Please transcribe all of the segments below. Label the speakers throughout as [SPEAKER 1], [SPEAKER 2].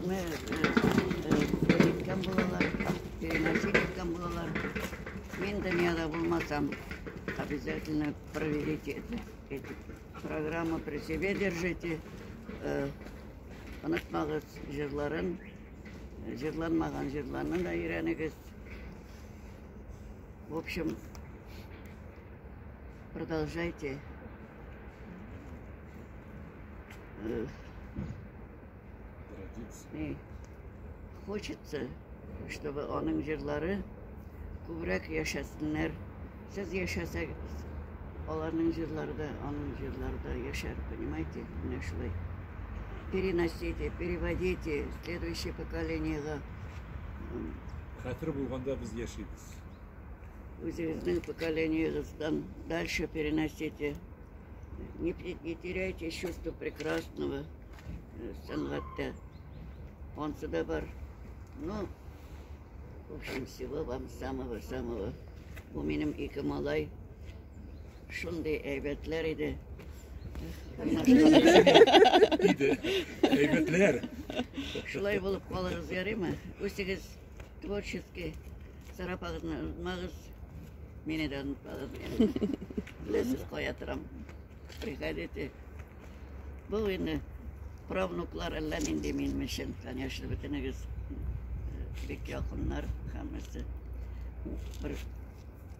[SPEAKER 1] Иткән булалар, переносить иткән булалар. Мин дөньяда булмасам, обязательно проведите эти программы, при себе держите. Онытмагыз җырларын, җырланмаган җырларны да өйрәнегез. В общем, продолжайте.
[SPEAKER 2] Традиция.
[SPEAKER 1] Хочется, чтобы аның җырлары күбрәк яшәсеннәр. Сез яшәсәгез, аларның җырлары да, аның җырлары да яшәр, понимаете? Менә шулай. Переносите, переводите следующее поколениега.
[SPEAKER 2] Хәтер булганда без яшибез.
[SPEAKER 1] Үзегезнең поколениегездән дальше переносите. Не теряйте чувство прекрасного сәнгатьтә. Ансы да бар. Ну, в общем, всего вам самого-самого. Бу минем ике малай. Шундый әйбәтләр иде.
[SPEAKER 2] Иде. Әйбәтләр.
[SPEAKER 1] Шулай булып калыгыз, ярыймы? Үсегез творческий. Сара апагызны онытмагыз. Мине дә онытмагыз. Беләсез, кая торам. Приходите. Бу инде правнуклар әллә нинди минем өчен, конечно, бөтенегез бик якыннар һәммәсе. Бер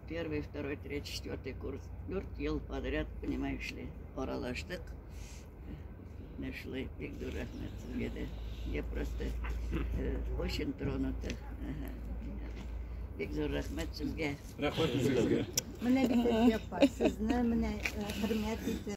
[SPEAKER 1] первый, второй, третий, четвертый курс. 4 ел подряд, понимаешь ли, аралаштык. Менә шулай, бик зур рәхмәт сезгә дә. Я просто очень тронута. Ага. Бик зур рәхмәт сезгә.
[SPEAKER 2] Рәхмәт сезгә.
[SPEAKER 3] Менә бит, апа, сезне менә хөрмәт итеп